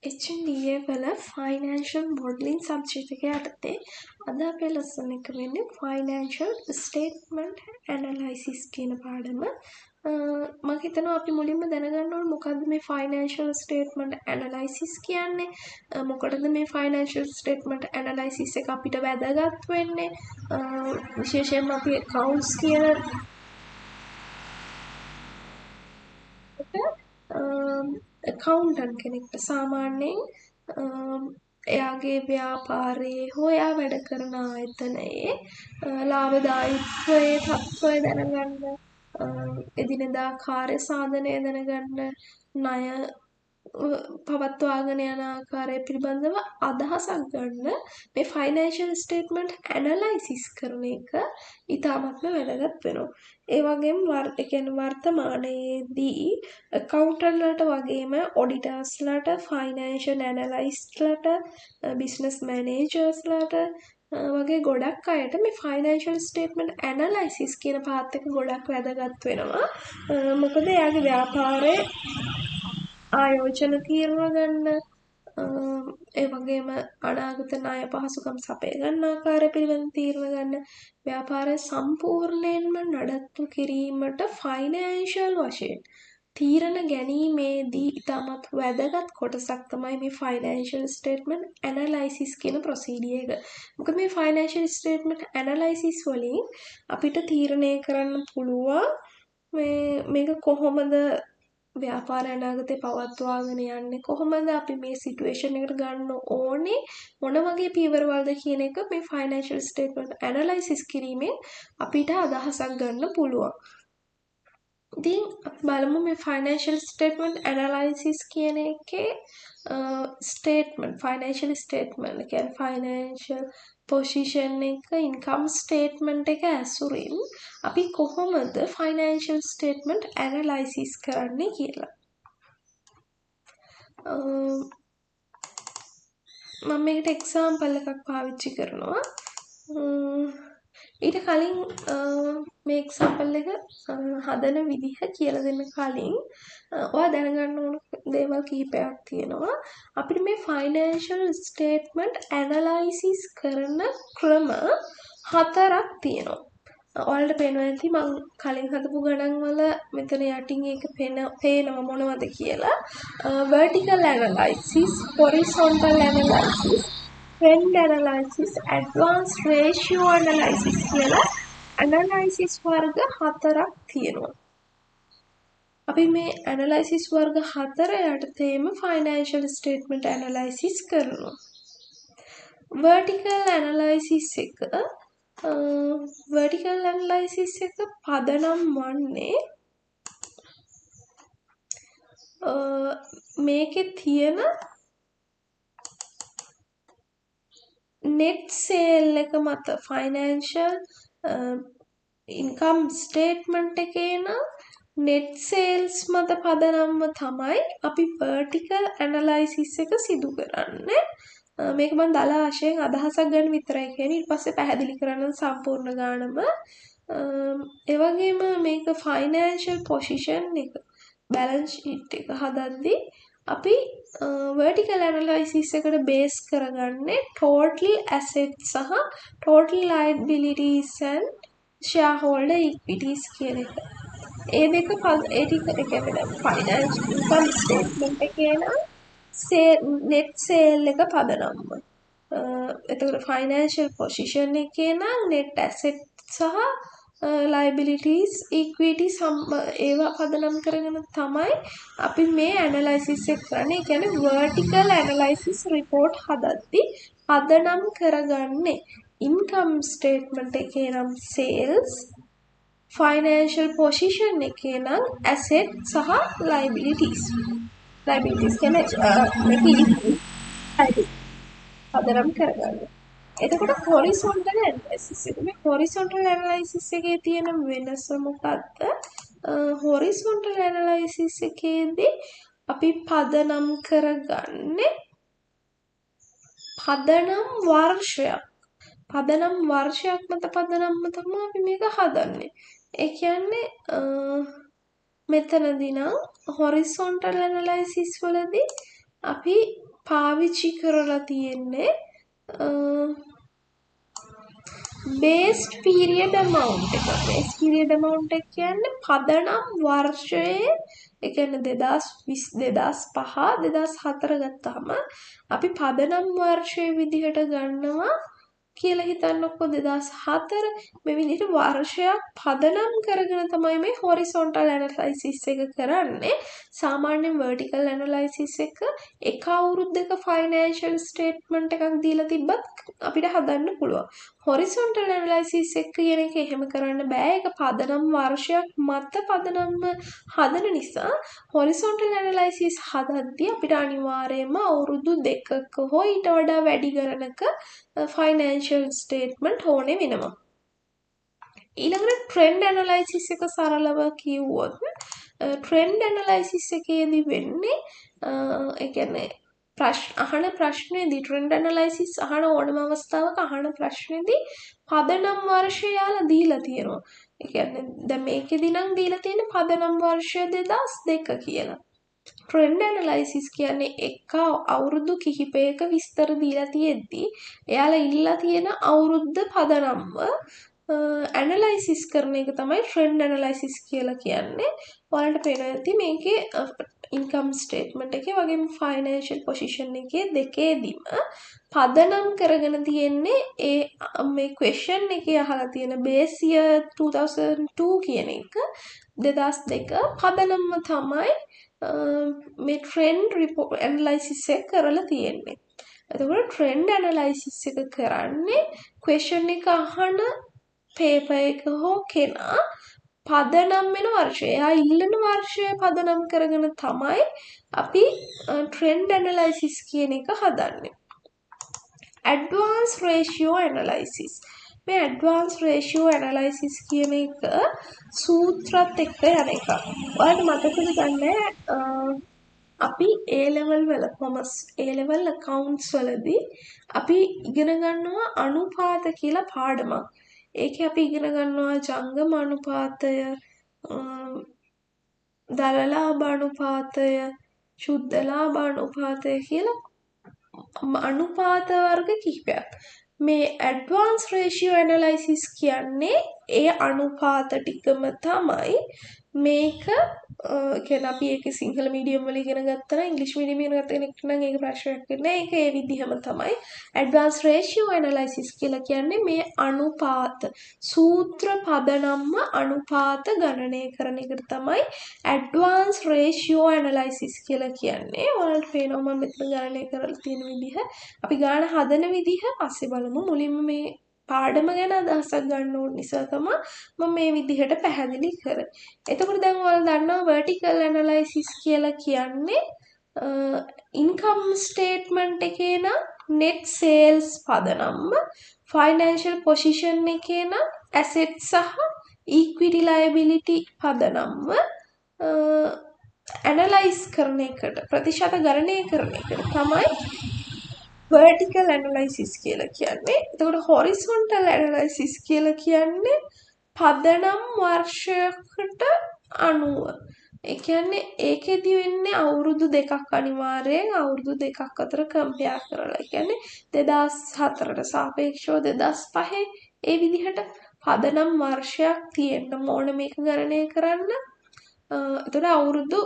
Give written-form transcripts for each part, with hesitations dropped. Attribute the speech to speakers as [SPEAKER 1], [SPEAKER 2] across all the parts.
[SPEAKER 1] HNDA වල financial modelling subject එක යටතේ අද අපේ ලෙසන් එක වෙන්නේ ෆයිනෑන්ෂල් ස්ටේට්මන්ට් ඇනලයිසිස් කියන පාඩම. මම හිතනවා අපි මුලින්ම දැනගන්න ඕන මොකද්ද මේ ෆයිනෑන්ෂල් ස්ටේට්මන්ට් ඇනලයිසිස් කියන්නේ, මොකටද මේ ෆයිනෑන්ෂල් ස්ටේට්මන්ට් ඇනලයිසිස් එක අපිට වැදගත් වෙන්නේ, විශේෂයෙන්ම අපි ඇකවුන්ට්ස් කියන ඇකවුන්ටන්ට් කෙනෙක්ට සාමාන්‍යයෙන් එයාගේ ව්‍යාපාරයේ හෝ එයා වැඩ කරන ආයතනයේ ලාභදායීත්වයේ තත්ත්වය දැනගන්න, එදිනෙදා කාර්ය සාධනය දැනගන්න, ණය පවත්වාගෙන යන ආකාරය පිළිබඳව අදහසක් ගන්න මේ ෆයිනෑන්ෂල් ස්ටේට්මන්ට් ඇනලයිසිස් කරන එක ඉතාමත්ම වැදගත් වෙනවා. ඒ වගේම ඒ කියන්නේ වර්තමානයේදී ඇකවුන්ටන්ට්ලට වගේම ඔඩිටර්ස්ලට, ෆයිනෑන්ෂල් ඇනලයිස්ට්ලට, බිස්නස් මැනේජර්ස්ලට වගේ ගොඩක් අයට මේ ෆයිනෑන්ෂල් ස්ටේට්මන්ට් ඇනලයිසිස් කියන පාත් එක ගොඩක් වැදගත් වෙනවා. මොකද එයාගේ ව්‍යාපාරයේ ආයෝජන තීරණ ගන්න, ඒ වගේම අනාගත ණය පහසුකම් සපය ගන්න ආකාරය පිළිබඳ තීරණ ගන්න, ව්‍යාපාරය සම්පූර්ණයෙන්ම නඩත්තු කිරීමට ෆයිනෑන්ෂල් වශයෙන් තීරණ ගැනීමේදී ඉතාමත් වැදගත් කොටසක් තමයි මේ ෆයිනෑන්ෂල් ස්ටේට්මන්ට් ඇනලයිසිස් කියන ප්‍රොසීඩියර් එක. මොකද මේ ෆයිනෑන්ෂල් ස්ටේට්මන්ට් ඇනලයිසිස් වලින් අපිට තීරණය කරන්න පුළුවන් මේක කොහොමද ව්‍යාපාර අනාගතේ පවත්වාගෙන යන්නේ, කොහොමද අපි මේ සිටුේෂන් එකට ගන්න ඕනේ, මොන වගේ පියවරවල්ද කියන එක මේ ෆයිනෑන්ෂල් ස්ටේට්මන්ට් ඇනලයිසිස් කිරීමෙන් අපිට අදහසක් ගන්න පුළුවන්. ඉතින් අපි බලමු මේ ෆයිනෑන්ෂල් ස්ටේට්මන්ට් ඇනලයිසිස් කියන එකේ ස්ටේට්මන්ට්, ෆයිනෑන්ෂල් ස්ටේට්මන්ට් කියන්නේ ෆයිනෑන්ෂල් පොසිෂන් එක, ඉන්කම් ස්ටේට්මන්ට් එක ඇසුරින් අපි කොහොමද ෆයිනෑන්ෂල් ස්ටේට්මන්ට් ඇනලයිසිස් කරන්නේ කියලා. මම මේකට එක්සාම්පල් එකක් පාවිච්චි කරනවා. ඊට කලින් මේ එක්සාම්පල් එක හදන විදිහ කියලා දෙන්න කලින් ඔයා දැනගන්න ඕන දේවල් කිහිපයක් තියෙනවා. අපිට මේ ෆයිනෑන්ෂල් ස්ටේට්මන්ට් ඇනලයිසිස් කරන ක්‍රම හතරක් තියෙනවා. ඔයාලට පේනවා ඇති මං කලින් හදපු ගණන් වල මෙතන යටින් ඒක පේනවා මොනවද කියලා. Vertical analysis, horizontal analysis, trend analysis, advance ratio analysis කියලා ඇනලයිසිස් වර්ග හතරක් තියෙනවා. අපි මේ ඇනලයිසිස් වර්ග හතර යටතේම ෆයිනෑන්ෂල් ස්ටේට්මන්ට් ඇනලයිසිස් කරනවා. වර්ටිකල් ඇනලයිසිස් එක, වර්ටිකල් ඇනලයිසිස් එක පදනම් වන්නේ මේකේ තියෙන නෙට් සේල් එක මත. ෆයිනෑන්ෂල් ඉන්කම් ස්ටේට්මන්ට් එකේ නම් නෙට් සේල්ස් මත පදනම්ව තමයි අපි වර්ටිකල් ඇනලයිසිස් එක සිදු කරන්නේ. මේක මම දල වශයෙන් අදහසක් ගන්න විතරයි කියන්නේ. ඊට පස්සේ පැහැදිලි කරන්න සම්පූර්ණ ගානම. ඒ වගේම මේක ෆයිනෑන්ෂල් පොසිෂන් එක, බැලන්ස් ෂීට් එක හදද්දී අපි වර්ටිකල් ඇනලයිසිස් එකට බේස් කරගන්නේ ටෝටල් ඇසෙට් සහ ටෝටල් ලයබිලිටීස් ඇන්ඩ් ෂෙයාර්හෝල්ඩර් ඉක්විටීස් කියන එක. ඒ දෙක ඒ ටික, ඒ කියන්නේ දැන් ෆයිනෑන්ෂල් ඉන්කම් ස්ටේට්මන්ට් එකේ නම් නෙට් සේල් එක පදනම්ව. එතකොට ෆයිනෑන්ෂල් පොසිෂන් එකේ නම් නෙට් ඇසෙට් සහ ලයබිලිටීස් ඉක්විටි ඒවා පදනම් කරගෙන තමයි අපි මේ ඇනලයිසිස් එක කරන්නේ. ඒ කියන්නේ වර්ටිකල් ඇනලයිසිස් රිපෝට් හදද්දි පදනම් කරගන්නේ ඉන්කම් ස්ටේට්මන්ට් එකේ නම් සේල්ස්, ෆයිනෑන්ෂල් පොසිෂන් එකේ නම් ඇසෙට් සහ ලයබිලිටීස්. ලයබිලිටීස් කියන්නේ මේක ඉක්විටි පදනම් කරගන්න. එතකොට හොරිසොන්ටල් ඇනලයිසිස් එක, මේ හොරිසොන්ටල් ඇනලයිසිස් එකේ තියෙන වෙනස මොකද්ද? හොරිසොන්ටල් ඇනලයිසිස් එකේදී අපි පදනම් කරගන්නේ පදනම් වර්ෂයක්. පදනම් වර්ෂයක් මත පදනම්ම තමයි අපි මේක හදන්නේ. ඒ කියන්නේ මෙතනදී නම් හොරිසොන්ටල් ඇනලයිසිස් වලදී අපි පාවිච්චි කරලා තියෙන්නේ බේස් පීරියඩ් ඇමවුන්ට් එක. බේස් පීරියඩ් ඇමවුන්ට් එක කියන්නේ පදනම් වර්ෂයේ, ඒ කියන්නේ 2020, 2005, 2004 ගත්තාම අපි පදනම් වර්ෂයේ විදිහට ගන්නවා කියලා හිතන්නකෝ 2004. මේ විදිහට වර්ෂයක් පදනම් කරගෙන තමයි මේ හොරිසොන්ටල් ඇනලයිසිස් එක කරන්නේ. සාමාන්‍යයෙන් වර්ටිකල් ඇනලයිසිස් එක එක අවුරුද්දක ෆයිනෑන්ෂල් ස්ටේට්මන්ට් එකක් දීලා තිබ්බත් අපිට හදන්න පුළුවන්. හොරිසොන්ටල් ඇනලයිසිස් එක කියන එක එහෙම කරන්න බෑ. ඒක පදනම් වර්ෂයක් මත පදනම්ව හදන නිසා හොරිසොන්ටල් ඇනලයිසිස් හදද්දී අපිට අනිවාර්යයෙන්ම අවුරුදු දෙකක හෝ ඊට වඩා වැඩි ගණනක ෆයිනෑන්ෂල් ස්ටේට්මන්ට් ඕනේ වෙනවා. ඊළඟට ට්‍රෙන්ඩ් ඇනලයිසිස් එක සරලව කිව්වොත් ට්‍රෙන්ඩ් ඇනලයිසිස් එකේදී වෙන්නේ, ඒ කියන්නේ අහන ප්‍රශ්නේදී, ට්‍රෙන්ඩ් ඇනලයිසිස් අහන ඕනම අවස්ථාවක අහන ප්‍රශ්නේදී පදනම් වර්ෂය යාලා දීලා තියෙනවා. ඒ කියන්නේ දැන් මේකෙදි නම් දීලා තියෙන පදනම් වර්ෂය 2002 කියලා. ට්‍රෙන්ඩ් ඇනලයිසිස් කියන්නේ එක අවුරුදු කිහිපයක විස්තර දීලා තියෙද්දි එයාලා ඉල්ලලා තියෙන අවුරුද්ද පදනම්ව ඇනලයිසිස් කරන එක තමයි ට්‍රෙන්ඩ් ඇනලයිසිස් කියලා කියන්නේ. ඔයාලට පේනවා ඇති මේකේ ඉන්කම් ස්ටේට්මන්ට් එකේ වගේම ෆයිනෑන්ෂල් පොසිෂන් එකේ දෙකේදීම පදනම් කරගෙන තියෙන්නේ ඒ මේ ක්වෙස්චන් එකේ අහලා තියෙන බේස් ඉයර් 2002 කියන එක, 2002 පදනම්ම තමයි මේ ට්‍රෙන්ඩ් ඇනලයිසිස් එක කරලා තියෙන්නේ. එතකොට ට්‍රෙන්ඩ් ඇනලයිසිස් එක කරන්නේ ක්වෙස්චන් එක අහන පේපර් එක හෝ කෙනා පදනම් වෙන වර්ෂය, එයා ඉල්ලන වර්ෂය පදනම් කරගෙන තමයි අපි ට්‍රෙන්ඩ් ඇනලයිසිස් කියන එක හදන්නේ. Advance ratio analysis. මේ ඇඩ්වාන්ස් රේෂියෝ ඇනලයිසිස් කියන එක සූත්‍රත් එක්ක යන එකක්. ඔයාලට මතකද දන්නේ අපි ඒ ලෙවල් වල, කොමර්ස් ඒ ලෙවල් ඇකවුන්ට්ස් වලදී අපි ඉගෙන ගන්නවා අනුපාත කියලා පාඩමක්. ඒකේ අපි ඉගෙන ගන්නවා ජංගම අනුපාතය, දළ ලාභ අනුපාතය, ශුද්ධ ලාභ අනුපාතය කියලා අනුපාත වර්ග කිහිපයක්. මේ ඇඩ්වාන්ස් රේෂියෝ ඇනලයිසිස් කියන්නේ ඒ අනුපාත ටිකම තමයි. මේක කියන්නේ අපි ඒක සිංහල මීඩියම් වල ඉගෙන ගත්තා නම්, ඉංග්‍රීසි මීඩියම් ඉගෙන ගත්ත කෙනෙක් නම් ඒක ප්‍රශ්නයක් වෙන්නේ නෑ. ඒක ඒ විදිහම තමයි. ඇඩ්වාන්ස් රේෂියෝ ඇනලයිසිස් කියලා කියන්නේ මේ අනුපාත සූත්‍ර පදනම්ම අනුපාත ගණනය කරන එකට තමයි ඇඩ්වාන්ස් රේෂියෝ ඇනලයිසිස් කියලා කියන්නේ. ඔයාලට පේනවා මම මෙතන ගණනය කරලා තියෙන විදිහ. අපි ගාන හදන විදිහ පස්සේ බලමු. මුලින්ම මේ පාඩම ගැන අදහසක් ගන්න ඕන නිසා තමයි මම මේ විදිහට පැහැදිලි කරේ. එතකොට දැන් ඔයාලා දන්නවා වර්ටිකල් ඇනලයිසිස් කියලා කියන්නේ ඉන්කම් ස්ටේට්මන්ට් එකේ නම් නෙට් සේල්ස් පදනම්ම, ෆයිනෑන්ෂල් පොසිෂන් එකේ නම් ඇසෙට් සහ ඉක්විටි ලයබිලිටි පදනම්ම ඇනලයිස් කරන එකට, ප්‍රතිශත ගණනය කරන එකට තමයි වර්ටිකල් ඇනලයිසිස් කියලා කියන්නේ. එතකොට හොරිසොන්ටල් ඇනලයිසිස් කියලා කියන්නේ පදනම් වර්ෂයකට අනුව. ඒ කියන්නේ ඒකෙදි වෙන්නේ අවුරුදු දෙකක් අනිවාර්යයෙන්, අවුරුදු දෙකක් අතර කම්පෙයාර් කරලා. ඒ කියන්නේ 2004ට සාපේක්ෂව 2005 ඒ විදිහට පදනම් වර්ෂයක් තියෙන්න ඕන මේක ගණනය කරන්න. එතකොට අවුරුදු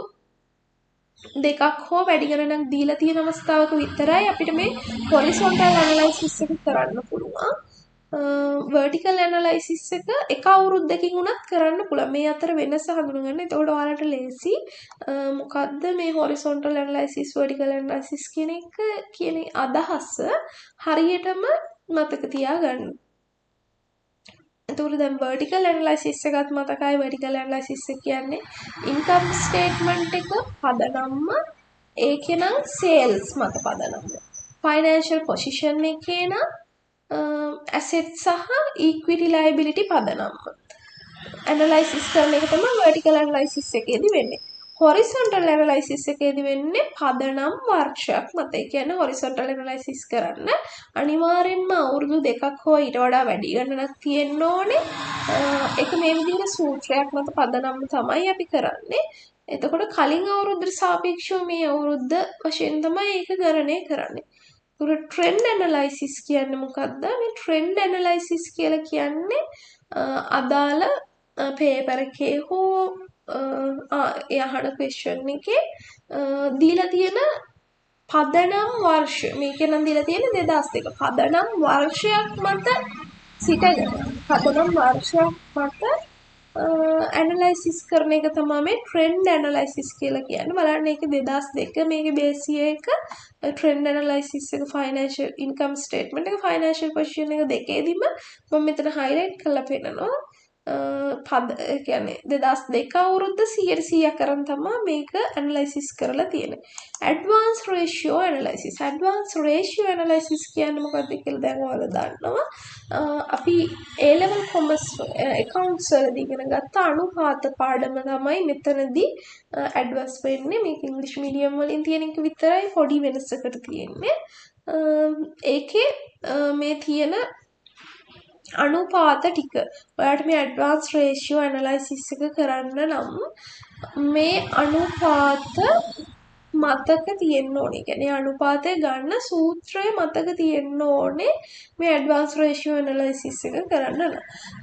[SPEAKER 1] දෙකක් හෝ වැඩි ගණනක් දීලා තියෙන අවස්ථාවක විතරයි අපිට මේ හොරිසොන්ටල් ඇනලයිසිස් එක කරන්න පුළුවන්. වර්ටිකල් ඇනලයිසිස් එක එක අවුරුද්දකින් වුණත් කරන්න පුළුවන්. මේ අතර වෙනස හඳුනගන්න. එතකොට ඔයාලට ලේසි මොකද්ද මේ හොරිසොන්ටල් ඇනලයිසිස්, වර්ටිකල් ඇනලයිසිස් කියන එක කියන අදහස හරියටම මතක තියාගන්න. එතකොට දැන් වර්ටිකල් ඇනලයිසිස් එකත් මතකයි. වර්ටිකල් ඇනලයිසිස් එක කියන්නේ ඉන්කම් ස්ටේට්මන්ට් එක පදනම්ම, ඒකේ නම් සේල්ස් මත පදනම්ම. ෆයිනෑන්ෂල් පොසිෂන් එකේ නම් ඇසෙට් සහ ඉක්විටි ලයබිලිටි පදනම්ම ඇනලයිසිස් කරන එක තමයි වර්ටිකල් ඇනලයිසිස් එකේදී වෙන්නේ. හොරිසොන්ටල් ඇනලයිසිස් එකේදී වෙන්නේ පදනම් වර්ෂයක් මත. ඒ කියන්නේ හොරිසොන්ටල් ඇනලයිසිස් කරන්න අනිවාර්යෙන්ම අවුරුදු දෙකක් හෝ ඊට වඩා වැඩි ගණනක් තියෙන්න ඕනේ. ඒක මේ විදිහට සූත්‍රයක් මත පදනම්ම තමයි අපි කරන්නේ. එතකොට කලින් අවුරුද්දට සාපේක්ෂව මේ අවුරුද්ද වශයෙන් තමයි ඒක ගණනය කරන්නේ. ඒතකොට ට්‍රෙන්ඩ් ඇනලයිසිස් කියන්නේ මොකද්ද? මේ ට්‍රෙන්ඩ් ඇනලයිසිස් කියලා කියන්නේ අදාළ පේපර් එකේ හෝ ඒ අහන ක්වෙස්චන් එකේ දීලා තියෙන පදනම් වර්ෂ, මේකේ නම් දීලා තියෙන්නේ 2002 පදනම් වර්ෂයක් මත සිටගෙන පදනම් වර්ෂයක් මත ඇනලයිසිස් කරන එක තමයි මේ ට්‍රෙන්ඩ් ඇනලයිසිස් කියලා කියන්නේ. බලන්න ඒක 2002 මේකේ බේස් ඉයර් එක ට්‍රෙන්ඩ් ඇනලයිසිස් එක ෆයිනෑන්ෂල් ඉන්කම් ස්ටේට්මන්ට් එක ෆයිනෑන්ෂල් පොසිෂන් එක දෙකේදීම මම මෙතන හයිලයිට් කරලා පෙන්නනවා. පද ඒ කියන්නේ 2002 අවුරුද්ද 100% කරන් තමයි මේක ඇනලයිසිස් කරලා තියෙන්නේ. Advance ratio analysis. Advance ratio analysis කියන්නේ මොකක්ද කියලා දැන් ඔයාලා දන්නවා. අපි A level commerce accounts වලදී ඉගෙන ගත්ත අනුපාත පාඩම තමයි මෙතනදී ඇඩ්වාන්ස් වෙන්නේ. මේක ඉංග්‍රීසි මීඩියම් වලින් තියෙන එක විතරයි පොඩි වෙනසකට තියෙන්නේ. ඒකේ මේ තියෙන අනුපාත ටික ඔයාලට මේ ඇඩ්වාන්ස් රේෂියෝ ඇනලයිසිස් එක කරන්න නම් මේ අනුපාත මතක තියෙන්න ඕනේ. ඒ කියන්නේ අනුපාතය ගන්න සූත්‍රය මතක තියෙන්න ඕනේ මේ ඇඩ්වාන්ස් රේෂියෝ ඇනලයිසිස් එක කරන්න නම්.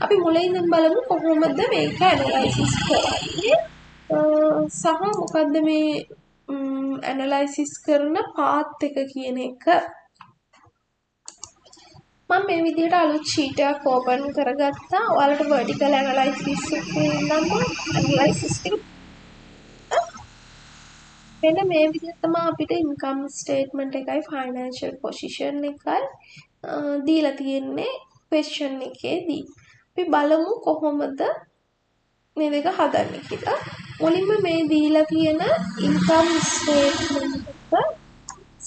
[SPEAKER 1] අපි මුලින් ඉඳන් බලමු කොහොමද මේක ඇනලයිසිස් කරන්නේ සහ මොකද්ද මේ ඇනලයිසිස් කරන පාත් එක කියන එක. මම මේ විදිහට අලුත් ෂීට් එකක් ඕපන් කරගත්තා. ඔයාලට වර්ටිකල් ඇනලයිසිස් එකේ ඉඳන්ම ඇනලයිසිස් ටික මෙන්න මේ විදිහට තමයි අපිට ඉන්කම් ස්ටේට්මන්ට් එකයි ෆයිනෑන්ෂල් පොසිෂන් එකයි දීලා තියෙන්නේ ක්වෙස්චන් එකේදී. අපි බලමු කොහොමද මේ දෙක හදන්නේ කියලා. මුලින්ම මේ දීලා තියෙන ඉන්කම් ස්ටේට්මන්ට් එක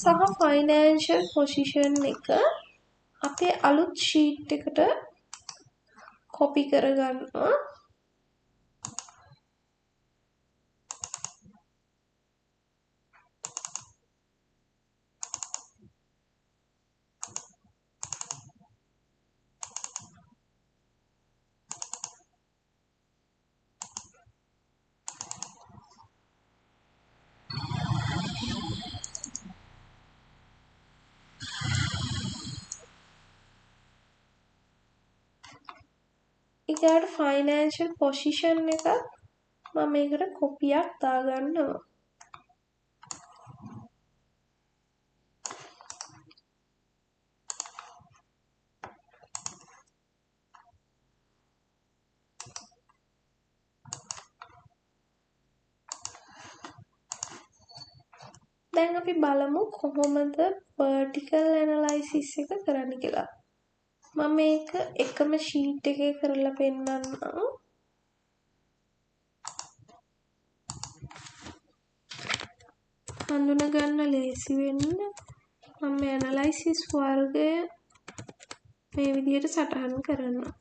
[SPEAKER 1] සහ ෆයිනෑන්ෂල් පොසිෂන් එක අපේ අලුත් ෂීට් එකට කොපි කරගන්නවා. ඊළඟට ෆයිනෑන්ෂල් පොසිෂන් එක මම මේකට කොපියක් දාගන්නවා. දැන් අපි බලමු කොහොමද වර්ටිකල් ඇනලයිසිස් එක කරන්න කියලා. මම මේක එකම ෂීට් එකේ කරලා පෙන්නන්නම්. හඳුන ගන්න ලේසි වෙන්න මම මේ ඇනලයිසිස් වර්ගය මේ විදිහට සටහන් කරනවා.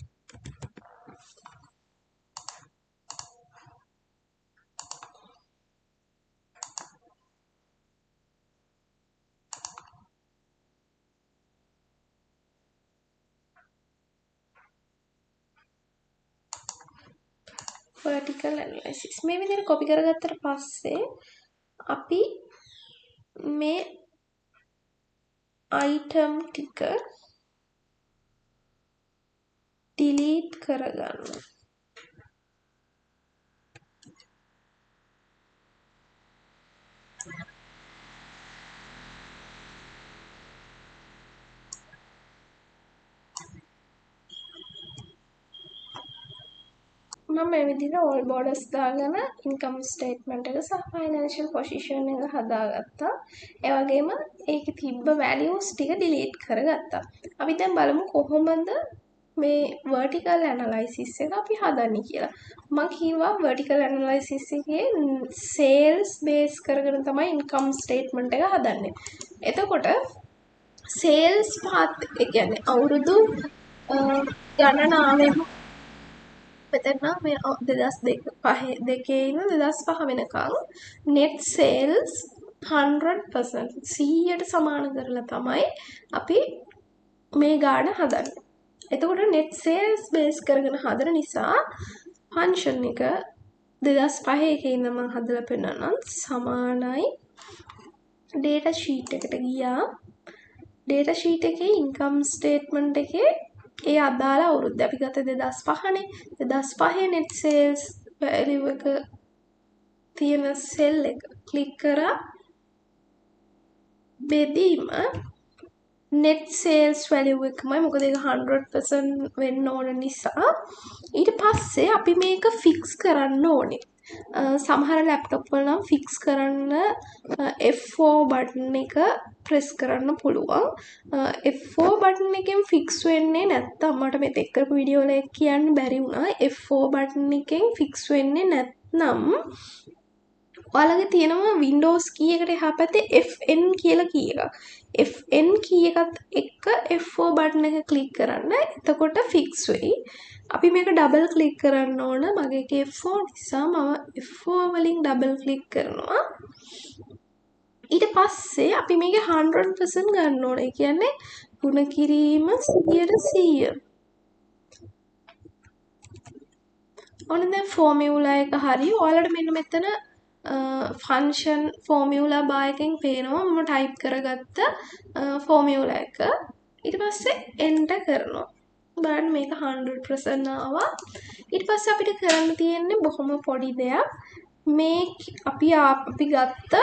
[SPEAKER 1] vertical analysis මේ විදිහට කොපි කරගත්තට පස්සේ අපි මේ අයිටම් ටික ඩිලීට් කරගන්න. මම මේ විදිහට ඕල් බෝඩර්ස් දාගෙන ඉන්කම් ස්ටේට්මන්ට් එක සහ ෆයිනෑන්ෂල් පොසිෂන් එක හදාගත්තා. ඒ වගේම ඒකේ තිබ්බ වැලියුස් ටික ඩිලීට් කරගත්තා. අපි දැන් බලමු කොහොමද මේ වර්ටිකල් ඇනලයිසිස් එක අපි හදන්නේ කියලා. මං කිව්වා වර්ටිකල් ඇනලයිසිස් එකේ සේල්ස් බේස් කරගෙන තමයි ඉන්කම් ස්ටේට්මන්ට් එක හදන්නේ. එතකොට සේල්ස් පාත් ඒ කියන්නේ අවුරුදු ගණනාවෙම මෙතන මේ 2002 ඉඳන් 2005 වෙනකන් net sales 100% 100ට සමාන කරලා තමයි අපි මේ ගාණ හදන්නේ. එතකොට net sales base කරගෙන හදන නිසා ෆන්ක්ෂන් එක 2005 එකේ ඉඳන් මම හදලා පෙන්නන්නම්. සමානයි ඩේටා ෂීට් එකට ගියා. ඩේටා ෂීට් එකේ ඉන්කම් ස්ටේට්මන්ට් එකේ ඒ අදාළ අවුරුද්ද අපි ගත්ත 2005 නේ. 2005 නෙට් සේල්ස් වැලියු එක තියෙන සෙල් එක ක්ලික් කරා. බෙදීම නෙට් සේල්ස් වැලියු එකමයි, මොකද ඒක 100% වෙන්න ඕන නිසා. ඊට පස්සේ අපි මේක ෆික්ස් කරන්න ඕනේ. සමහර ලැප්ටොප් වල නම් ෆික්ස් කරන්න F4 button එක ප්‍රෙස් කරන්න පුළුවන්. F4 button එකෙන් ෆික්ස් වෙන්නේ නැත්තම්, මට මෙතෙක් කරපු වීඩියෝ වල ඒක කියන්න බැරි වුණා. F4 button එකෙන් ෆික්ස් වෙන්නේ නැත්නම් ඔයාලගේ තියෙනවා Windows key එකට එහා පැත්තේ FN කියලා key එකක්. FN key එකත් එක්ක F4 button එක ක්ලික් කරන්න. එතකොට ෆික්ස් වෙයි. අපි මේක ඩබල් ක්ලික් කරන්න ඕන. මගේ එකේ F4 නිසා මම F4 වලින් ඩබල් ක්ලික් කරනවා. ඊට පස්සේ අපි මේකේ 100% ගන්න ඕන. ඒ කියන්නේ ගුණ කිරීම 100%. ඔන්න දැන් ෆෝමියුලා එක හරි. ඔයාලට මෙන්න මෙතන ෆන්ක්ෂන් ෆෝමියුලා බාර් එකෙන් පේනවා මම ටයිප් කරගත්ත ෆෝමියුලා එක. ඊට පස්සේ එන්ටර් කරනවා. බලන්න මේක 100% ආවා. ඊට පස්සේ අපිට කරන්න තියෙන්නේ බොහොම පොඩි දෙයක්. මේ අපි ගත්ත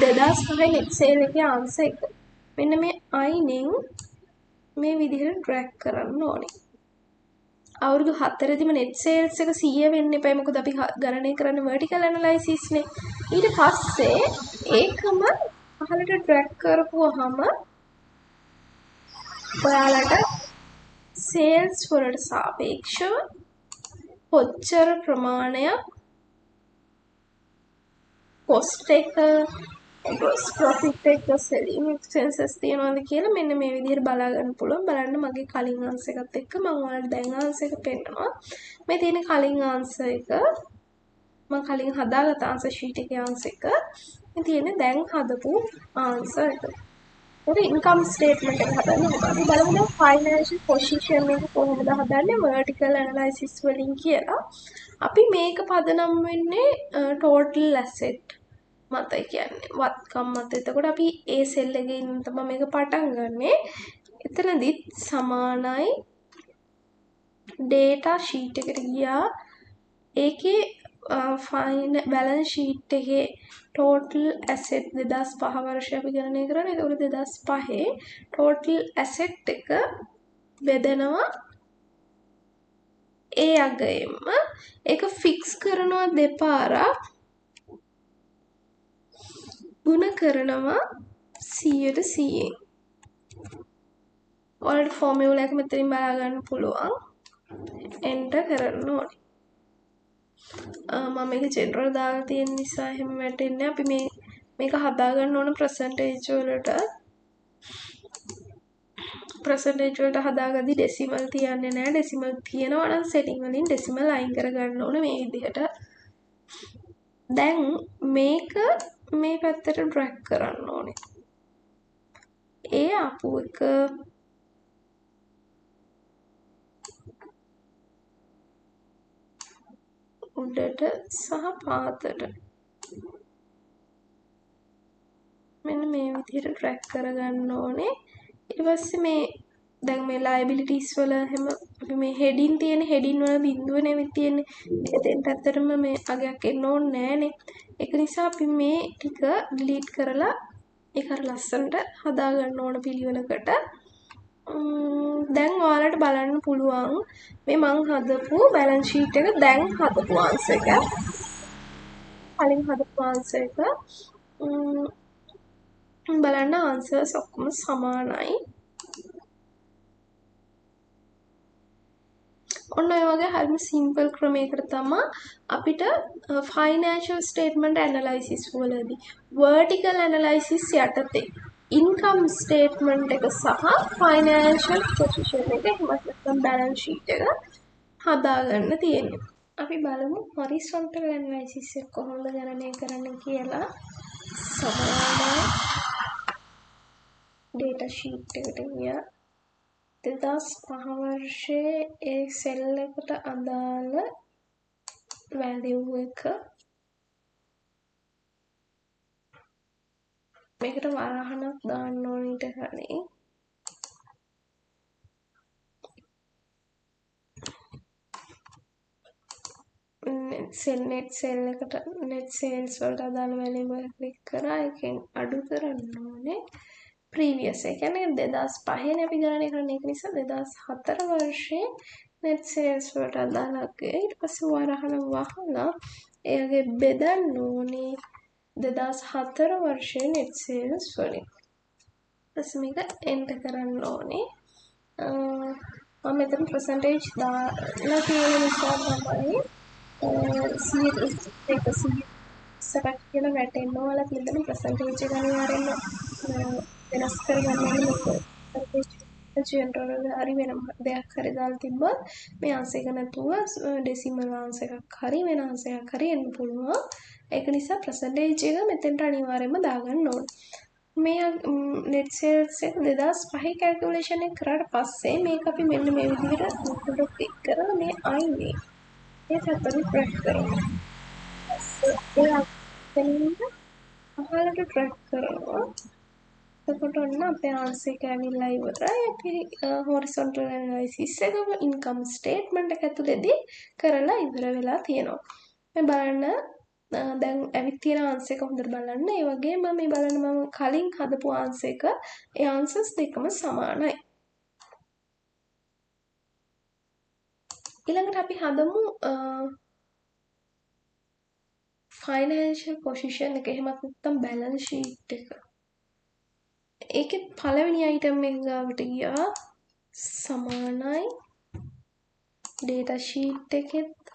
[SPEAKER 1] 2005 නෙට් සේල් එකේ ආන්සර් එක මෙන්න මේ අයිනෙන් මේ විදිහට ඩ්‍රැග් කරන්න ඕනේ. අවුරුදු 4දිම නෙට් සේල්ස් එක 100 වෙන්න එපා. මොකද අපි ගණනය කරන්නේ වර්ටිකල් ඇනලයිසිස් නේ. ඊට පස්සේ ඒකම පහළට ඩ්‍රැග් කරපුවාම ඔයාලට සේල්ස් වලට සාපේක්ෂව කොච්චර ප්‍රමාණයක් කොස්ට් එක, ග්‍රොස් ප්‍රොෆිට් එක, සෙලින් එක්ස්පෙන්සස් තියනවාද කියලා මෙන්න මේ විදිහට බලා ගන්න පුළුවන්. බලන්න මගේ කලින් ආන්සර් එකත් එක්ක මම ඔයාලට දැන් ආන්සර් එක පෙන්නනවා. මේ තියෙන කලින් ආන්සර් එක මම කලින් හදාගත්ත ආන්සර් ෂීට් එකේ ආන්සර් එක. මේ තියෙන්නේ දැන් හදපු ආන්සර් එක. ඒකට ඉන්කම් ස්ටේට්මන්ට් එක හදන්න ඕනේ. අපි බලමු දැන් ෆයිනෑන්ෂල් පොසිෂන් එක කොහොමද හදන්නේ වර්ටිකල් ඇනලයිසිස් වලින් කියලා. අපි මේක පදනම් වෙන්නේ ටෝටල් ඇසෙට් මත, ඒ කියන්නේ වත්කම් මත. එතකොට අපි ඒ සෙල් එකේ ඉන්න තමයි මේක පටන් ගන්නෙ. එතනදිත් සමානයි ඩේටා ෂීට් එකට ගියා. ඒකේ බැලන්ස් ෂීට් එකේ ටෝටල් ඇසෙට් 2005 වර්ෂය අපි ගණනය කරන්නේ. එතකොට 2005 ටෝටල් ඇසෙට් එක බෙදෙනවා ඒ අගයෙන්ම. ඒක ෆික්ස් කරනවා දෙපාරක්, ගුණ කරනවා 100%න්. ඔයාලට ෆෝමියුලා එක මෙතනින් බලා ගන්න පුළුවන්. එන්ටර් කරන්න ඕනේ. මම මේක ජෙනරල් දාලා තියෙන නිසා එහෙම වැටෙන්නේ. අපි මේක හදා ගන්න ඕන පර්සන්ටේජ් වලට. පර්සන්ටේජ් වලට හදාගද්දි ඩෙසිමල් තියන්නේ නෑ. ඩෙසිමල් තියෙනවා නම් සෙටින් වලින් ඩෙසිමල් අයින් කරගන්න ඕන මේ විදිහට. දැන් මේක මේ පැත්තට ඩ්‍රැග් කරන්න ඕනේ. ඒ ආපු එක උඩට සහ පහතට මෙන්න මේ විදිහට ඩ්‍රැග් කරගන්න ඕනේ. ඊට පස්සේ මේ දැන් මේ ලයබිලිටිස් වල එහෙම අපි මේ හෙඩින් තියෙන හෙඩින් වල බිඳුව නෙවෙයි තියෙන්නේ. එතෙන්ට ඇත්තටම මේ අගයක් එන්න ඕනේ නෑනේ. ඒක නිසා අපි මේ ටික ඩිලීට් කරලා ඒක අර ලස්සනට හදා ගන්න ඕන පිළිවෙලකට. දැන් ඔයාලට බලන්න පුළුවන් මේ මං හදපු බැලන්ස් ෂීට් එක දැන් හදපු ආන්සර් එක. කලින් හදපු ආන්සර් එක. බලන්න ආන්සර්ස් ඔක්කොම සමානයි. ඔන්න ඔය වගේ හරිම සිම්පල් ක්‍රමයකට තමා අපිට ෆයිනෑන්ෂල් ස්ටේට්මන්ට් ඇනලයිසිස් වලදී වර්ටිකල් ඇනලයිසිස් යටතේ ඉන්කම් ස්ටේට්මන්ට් එක සහ ෆයිනෑන්ෂල් පොසිෂන් එක එහෙමත් නැත්නම් බැලන්ස් ෂීට් එක හදාගන්න තියෙන්නේ. අපි බලමු හොරිසොන්ටල් ඇනලයිසිස් එක කොහොමද ගණනය කරන්නේ කියලා. සමානයි ඩේටා ෂීට් එකට ගියා. 2005 වර්ෂයේ ඒ සෙල් එකට අදාළ වැලියු එක මේකට වරහණක් දාන්න ඕන ඊට කලින්. නෙට් සේල් එකට නෙට් සේල්ස් වලට අදාළ වැලියු එක ක්ලික් කරා. ඒකෙන් අඩු කරන්න ඕනේ ප්‍රීවියස්. ඒ කියන්නේ 2005 නේ අපි ගණනය කරන්නේ. ඒක නිසා 2004 වර්ෂයේ නෙට් සේල්ස් වලට අදාළ අගය. ඊට පස්සේ වරහණ වහලා එයාගේ බෙදන්න ඕනේ 2004 වර්ෂයේ නෙට් සේල්ස් වලින්. ඊට පස්සේ මේක එන්ටර් කරන්න ඕනේ. මම මෙතන පර්සන්ටේජ් දාලා තියෙන නිසා තමයි 120ක් කියලා වැටෙන්න. ඔයාලත් මෙතන පර්සන්ටේජ් එක අනිවාර්යෙන්ම වෙනස් කරගන්න ඕනේ. මේක ජෙනරල් හරි වෙනම දෙයක් හරි දාලා තිබ්බොත් මේ ආන්සර් එක නැතුව ඩෙසිමල් ආන්සර් එකක් හරි වෙන ආන්සර් එකක් හරි එන්න පුළුවන්. ඒක නිසා පර්සන්ටේජ් එක මෙතෙන්ට අනිවාර්යෙන්ම දාගන්න ඕනේ. මේ නෙට් සේල්ස් එක 2005 කැල්කියුලේෂන් එක කරාට පස්සේ මේක අපි මෙන්න මේ විදිහට උඩට ක්ලික් කරලා මේ අයිනේ මේ පැත්තට ට්‍රැක් කරනවා. ඒ පහළට ට්‍රැක් කරනවා. එතකොට ඔන්න අපේ ආන්සර් එක ඇවිල්ලා ඉවරයි. අපි හොරිසොන්ටල් ඇනලයිසිස් එක ඉන්කම් ස්ටේට්මන්ට් එක ඇතුළේදී කරලා ඉවර වෙලා තියෙනවා. මේ බලන්න දැන් ඇවිත් තියෙන ආන්සර් එක හොඳට බලන්න. ඒ වගේම මේ බලන්න මම කලින් හදපු ආන්සර් එක, ඒ ආන්සර්ස් දෙකම සමානයි. ඊළඟට අපි හදමු ෆයිනෑන්ෂල් පොසිෂන් එක, එහෙමත් නැත්නම් බැලන්ස් ෂීට් එක. ඒකේ පළවෙනි අයිටම් එක ගාවට ගියා සමානයි ඩේටා ෂීට් එකෙත්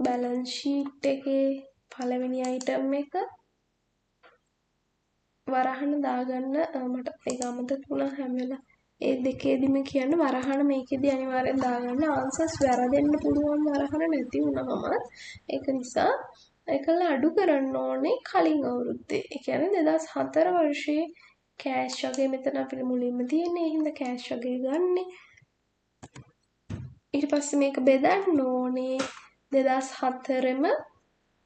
[SPEAKER 1] බැලන්ස් ෂීට් එකේ පළවෙනි අයිටම් එක වරහන දාගන්න. මට ඒක අමතක වුණා හැම වෙලාවෙම. ඒ දෙකේදීම කියන්න වරහන මේකෙදි අනිවාර්යෙන් දාගන්න. ආන්සර්ස් වැරදෙන්න පුළුවන් වරහන නැති වුණාම. ඒක නිසා ඒකල අඩු කරන්න ඕනේ කලින් අවුරුද්දේ. ඒ කියන්නේ 2004 වර්ෂයේ කෑෂ් වගේ මෙතන අපිට මුලින්ම තියෙන්නේ. ඒ හින්දා කෑෂ් වගේ ගන්නෙ. ඊට පස්සේ මේක බෙදන්න ඕනේ 2004ම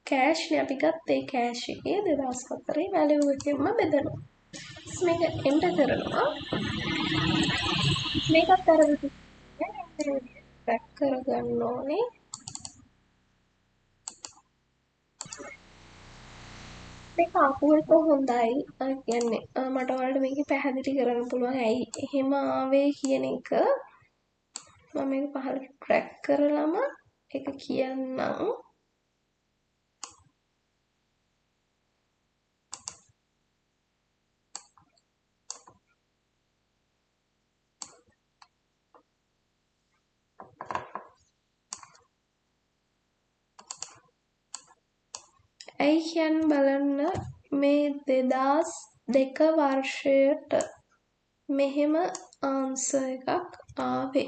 [SPEAKER 1] කෑෂ් නේ අපි ගත්තේ. කෑෂ් එකේ 2004 වැලියු එකෙන්ම බෙදනවා. මේක එන්ටර් කරනවා. මේකත් අර විදිහට ට්‍රැක් කරගන්න ඕනේ. මේක ආපු එක හොඳයි. ඒ කියන්නේ මට ඔයාලට මේක පැහැදිලි කරන්න පුළුවන් ඇයි එහෙම ආවේ කියන එක. මම මේක පහළට ට්‍රැක් කරලම ඒක කියන්නම්. ඇයි කියන්න බලන්න මේ 2002 වර්ෂයට මෙහෙම ආන්සර් එකක් ආවේ.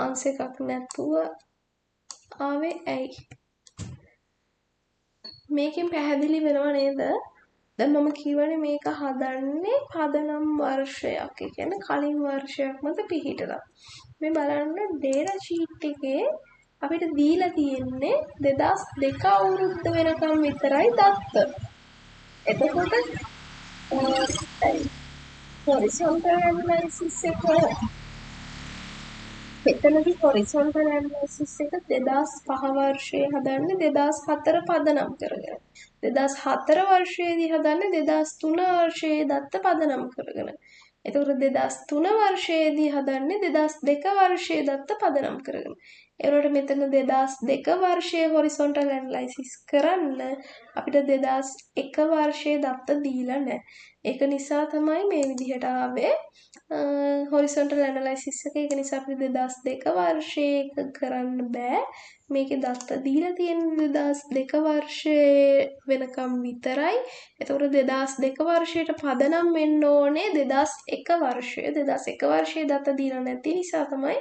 [SPEAKER 1] ආන්සර් එකක් නැතුව ආවේ ඇයි? මේකෙන් පැහැදිලි වෙනව නේද? දැන් මම කියවනේ මේක හදන්නේ පදනම් වර්ෂයක්. ඒ කියන්නේ කලින් වර්ෂයක් මත පිහිටලා. මේ බලන්න ඩේටා ෂීට් එකේ අපිට දීලා තියෙන්නේ 2002 අවුරුද්ද වෙනකම් විතරයි දත්ත. එතකොට හොරිසොන්ටල් ඇනලයිසිස් එක මෙතනදී හොරිසොන්ටල් ඇනලයිසිස් එක 2005 වර්ෂයේ හදන්නේ 2004 පදනම් කරගෙන. 2004 වර්ෂයේදී හදන්නේ 2003 වර්ෂයේ දත්ත පදනම් කරගෙන. එතකොට 2003 වර්ෂයේදී හදන්නේ 2002 වර්ෂයේ දත්ත පදනම් කරගෙන. ඒ වුණාට මෙතන 2002 වර්ෂයේ හොරිසොන්ටල් ඇනලයිසිස් කරන්න අපිට 2001 වර්ෂයේ දත්ත දීලා නැහැ. ඒක නිසා තමයි මේ විදිහට ආවේ හොරිසොන්ටල් ඇනලයිසිස් එක. ඒක නිසා අපිට 2002 වර්ෂයේ එක කරන්න බෑ. මේකේ දත්ත දීලා තියෙන 2002 වර්ෂයේ වෙනකම් විතරයි. එතකොට 2002 වර්ෂයට පදනම් වෙන්න ඕනේ 2001 වර්ෂය. 2001 වර්ෂයේ දත්ත දීලා නැති නිසා තමයි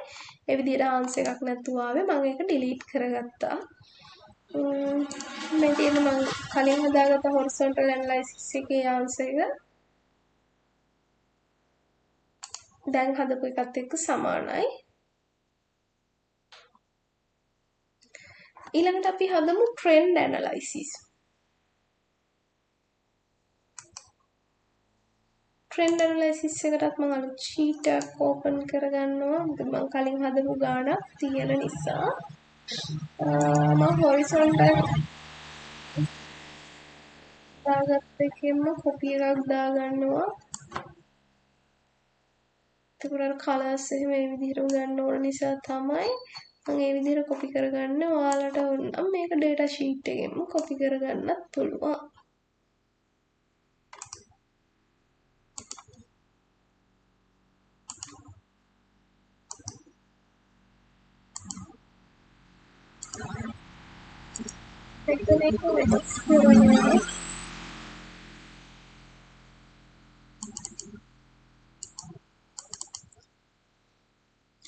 [SPEAKER 1] ඒ විදිහට ආන්සර් එකක් නැතුව ආවේ. මම ඒක ඩිලීට් කරගත්තා. මේ තියෙන මම කලින් හදාගත්ත හොරිසොන්ටල් ඇනලයිසිස් එකේ ආන්සර් එක දැන් හදපු එකත් එක්ක සමානයි. ඊළඟට අපි හදමු ට්‍රෙන්ඩ් ඇනලයිසිස්. ට්‍රෙන්ඩ් ඇනලයිසිස් එකටත් මම අලුත් ෂීට් එකක් ඕපන් කරගන්නවා. මොකද මම කලින් හදපු ගාණක් තියෙන නිසා. මම හොරිසොන්ටල් දාගත්ත එකෙන්ම කොපි එකක් දාගන්නවා. එතකොට අර කලර්ස් එහෙම ඒ විදිහටම ගන්න ඕන නිසා තමයි මම ඒ විදිහට කොපි කරගන්නේ. ඔයාලට ඕන නම් මේක ඩේටා ෂීට් එකෙන්ම කොපි කරගන්නත් පුළුවන්. මෙතන එක වෙනස් කරනවා.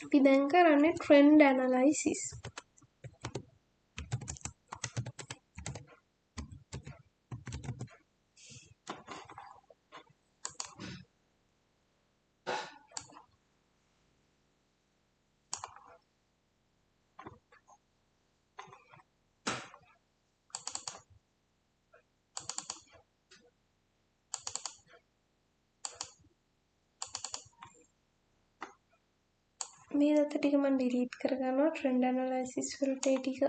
[SPEAKER 1] අපි දැන් කරන්නේ ට්‍රෙන්ඩ් ඇනලයිසිස්. මේ දත්ත ටික මම ඩිලීට් කරගන්නවා. ට්‍රෙන්ඩ් ඇනලයිසිස් වලට ඒ ටික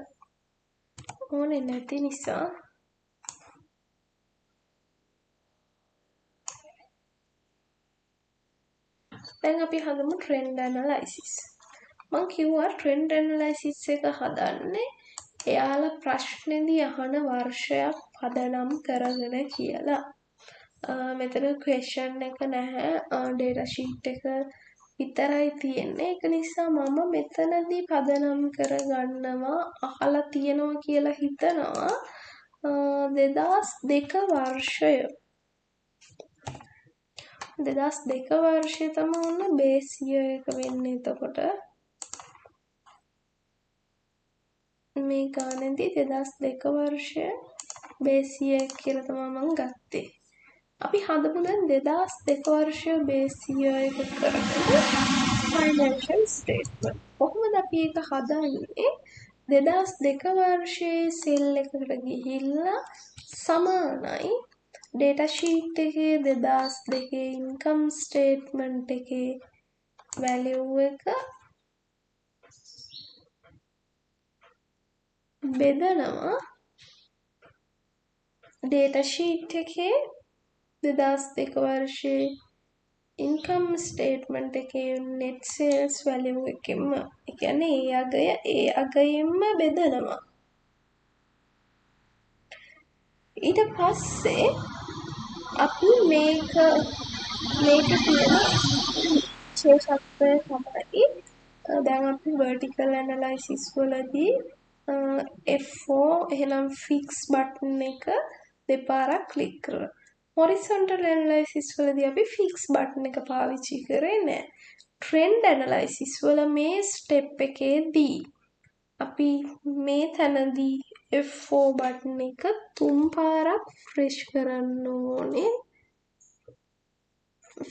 [SPEAKER 1] ඕනේ නැති නිසා. දැන් අපි හදමු ට්‍රෙන්ඩ් ඇනලයිසිස්. මං කිව්වා ට්‍රෙන්ඩ් ඇනලයිසිස් එක හදන්නේ එයාලා ප්‍රශ්නේදී අහන වර්ෂයක් පදනම් කරගෙන කියලා. මෙතන ක්වෙස්චන් එක නැහැ, ඩේටා ෂීට් එක විතරයි තියෙන්නේ. ඒක නිසා මම මෙතනදී පදනම් කරගන්නවා අහලා තියෙනවා කියලා හිතනවා 2002 වර්ෂය. 2002 වර්ෂය තමයි ඔන්න බේස් ඉයර් එක වෙන්නේ. එතකොට මේ ගානේදී 2002 වර්ෂය බේස් ඉයර් කියලා තමයි මම ගත්තේ. අපි හදමු දැන් 2002 වර්ෂය බේස් ඉයර් එක කරගෙන ෆයිනෑන්ෂල් ස්ටේට්මන්ට්. කොහොමද අපි ඒක හදන්නේ? 2002 වර්ෂයේ සෙල් එකකට ගිහිල්ලා සමානයි ඩේටා ෂීට් එකේ 2002 ඉන්කම් ස්ටේට්මන්ට් එකේ වැලියු එක බෙදනවා ඩේටා ෂීට් එකේ 2002 වර්ෂයේ ඉන්කම් ස්ටේට්මන්ට් එකේ නෙට් සේල්ස් වැලියු එකෙන්ම, ඒ කියන්නේ ඒ අගය ඒ අගයෙන්ම බෙදනවා. ඊට පස්සේ අපි මේක තියෙන විශේෂත්වය තමයි දැන් අපි වර්ටිකල් ඇනලයිසිස් වලදී F4 එහෙනම් ෆික්ස් බටන් එක දෙපාරක් ක්ලික් කරනවා. හොරිසොන්ටල් ඇනලයිසිස් වලදී අපි ෆික්ස් බටන් එක පාවිච්චි කරේ නෑ. ට්‍රෙන්ඩ් ඇනලයිසිස් වල මේ ස්ටෙප් එකේදී අපි මේ තැනදී F4 button එක තුන් පාරක් ෆ්‍රෙෂ් කරන්න ඕනේ.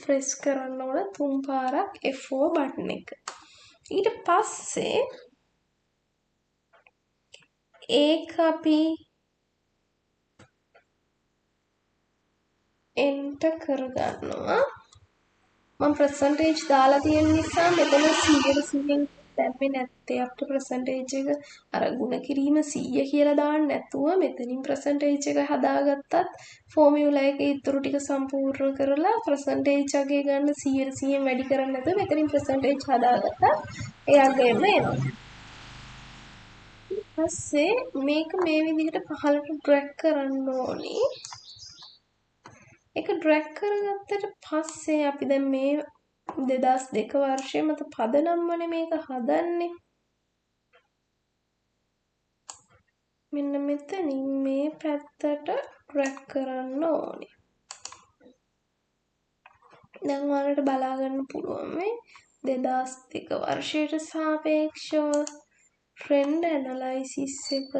[SPEAKER 1] ෆ්‍රෙෂ් කරන්න ඕන තුන් පාරක් F4 button එක. ඊට පස්සේ ඒක අපි එන්ටර් කරගන්නවා. මම පර්සන්ටේජ් දාලා තියෙන නිසා මෙතන 100% දැම්මේ නැත්තේ. අපිට පර්සන්ටේජ් එක අර ගුණ කිරීම 100 කියලා දාන්න නැතුව මෙතනින් පර්සන්ටේජ් එක හදාගත්තත් ෆෝමියුලා එකේ ඉතුරු ටික සම්පූර්ණ කරලා පර්සන්ටේජ් අගය ගන්න 100% වැඩි කරන්නේ නැතුව මෙතනින් පර්සන්ටේජ් හදාගත්තත් ඒ අගයම එනවා. ඊට පස්සේ මේක මේ විදිහට පහළට ඩ්‍රැග් කරන්න ඕනේ. ඒක ඩ්‍රැග් කරගත්තට පස්සේ අපි දැන් මේ 2002 වර්ෂය මත පදනම් වනේ මේක හදන්නේ. මෙන්න මෙතනින් මේ පැත්තට ඩ්‍රැග් කරන්න ඕනේ. දැන් ඔයාලට බලා ගන්න පුළුවන් මේ 2002 වර්ෂයට සාපේක්ෂව ට්‍රෙන්ඩ් ඇනලයිසිස් එක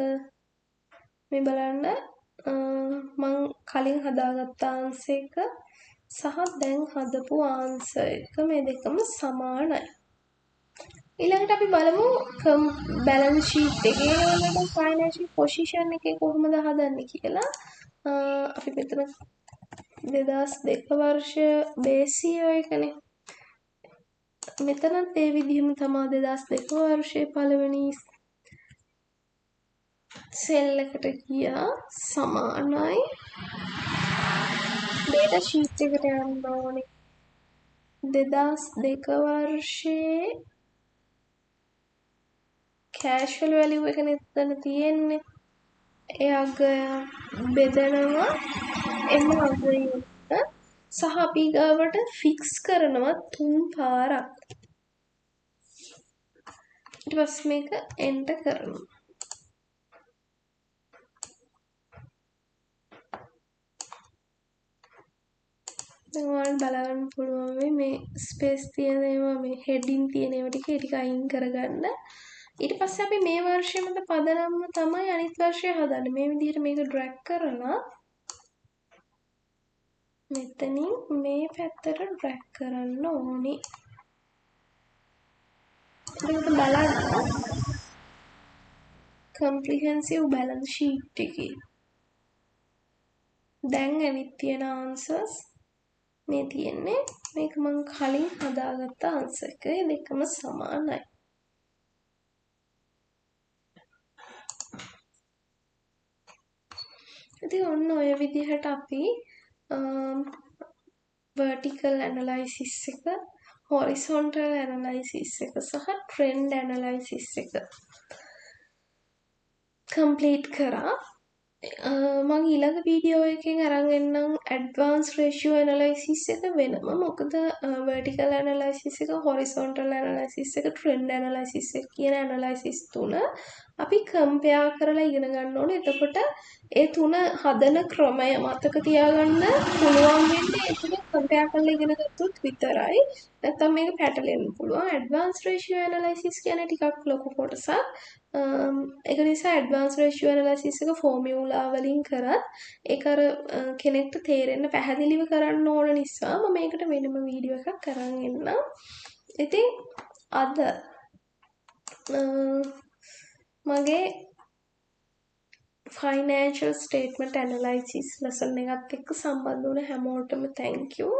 [SPEAKER 1] මේ බලන්න මං කලින් හදාගත්ත ආන්සර් එක සහ දැන් හදපු ආන්සර් එක මේ දෙකම සමානයි. ඊළඟට අපි බලමු බැලන්ස් ෂීට් එකේ වලට ෆයිනෑන්ෂල් පොසිෂන් එකේ කොහොමද හදන්නේ කියලා. අපි මෙතන 2002 වර්ෂ බේස් ඉයර් එකනේ. මෙතනත් ඒ විදිහම තමා 2002 වර්ෂයේ පළවෙනි සෙල් එකට ගියා සමානයි ඩේටා ෂීට් එකට යන්න ඕනේ. 2002 වර්ෂයේ කෑෂ් වල වැලියු එක එතන තියෙන්නේ. ඒ අගය බෙදනවා එම අගය සහ අපි ගාවට ෆික්ස් කරනවා 3 පාරක්. ඊට පස්සේ මේක එන්ටර් කරනවා. දැන් ඔයාලට බලන්න පුළුවන් මේ ස්පේස් තියෙන ඒවා මේ හෙඩින් තියෙන ඒවා ටික ඒ ටික අයින් කරගන්න. ඊට පස්සේ අපි මේ වර්ෂය මත පදනම්ම තමයි අනිත් වර්ෂය හදන්නේ. මේ විදිහට මේක ඩ්‍රැග් කරලා මෙතනින් මේ පැත්තට ඩ්‍රැග් කරන්න ඕනේ. එතකොට බලන්න කම්ප්‍රිහෙන්සිව් බැලන්ස් ෂීට් එකේ දැන් ඇවිත් තියෙන ආන්සර්ස් මේ තියෙන්නේ. මේක මං කලින් හදාගත්ත ආන්සර් එක. ඒ දෙකම සමානයි. ඉතින් ඔන්න ඔය විදිහට අපි වර්ටිකල් ඇනලයිසිස් එක, හොරිසොන්ටල් ඇනලයිසිස් එක සහ ට්‍රෙන්ඩ් ඇනලයිසිස් එක කම්ප්ලීට් කරා. මං ඊළඟ වීඩියෝ එකෙන් අරන් එන්නම් ඇඩ්වාන්ස් රේෂියෝ ඇනලයිසිස් එක වෙනම. මොකද වර්ටිකල් ඇනලයිසිස් එක, හොරිසොන්ටල් ඇනලයිසිස් එක, ට්‍රෙන්ඩ් ඇනලයිසිස් එක කියන ඇනලයිසිස් තුන අපි කම්පෙයාර් කරලා ඉගෙන ගන්න ඕනේ. එතකොට ඒ තුන හදන ක්‍රමය මතක තියාගන්න පුළුවන් වෙන්නේ ඒ තුන කම්පෙයාර් කරලා ඉගෙන ගත්තොත් විතරයි. නැත්තම් මේක පැටලෙන්න පුළුවන්. ඇඩ්වාන්ස් රේෂියෝ ඇනලයිසිස් කියන්නේ ටිකක් ලොකු කොටසක්. ඒක නිසා ඇඩ්වාන්ස් රේෂියෝ ඇනලයිසිස් එක ෆෝමියුලා වලින් කරත් ඒක අර කෙනෙක්ට තේරෙන්න පැහැදිලිව කරන්න ඕන නිසා මම මේකට වෙනම වීඩියෝ එකක් අරන් එන්නම්. ඉතින් අද මගේ ෆයිනෑන්ෂල් ස්ටේට්මන්ට් ඇනලයිසිස් ලෙසන් එකත් එක්ක සම්බන්ධ වුණ හැමෝටම thank you.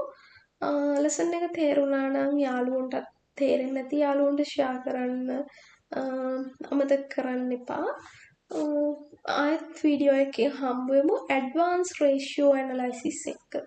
[SPEAKER 1] Lesson එක තේරුණා නම් යාළුවන්ටත් තේරෙන්නේ නැති යාළුවන්ට ෂෙයා කරන්න අමතක කරන්න එපා. ආයෙත් වීඩියෝ එකකින් හම්බ වෙමු ඇඩ්වාන්ස් රේෂියෝ ඇනලයිසිස් එක්ක.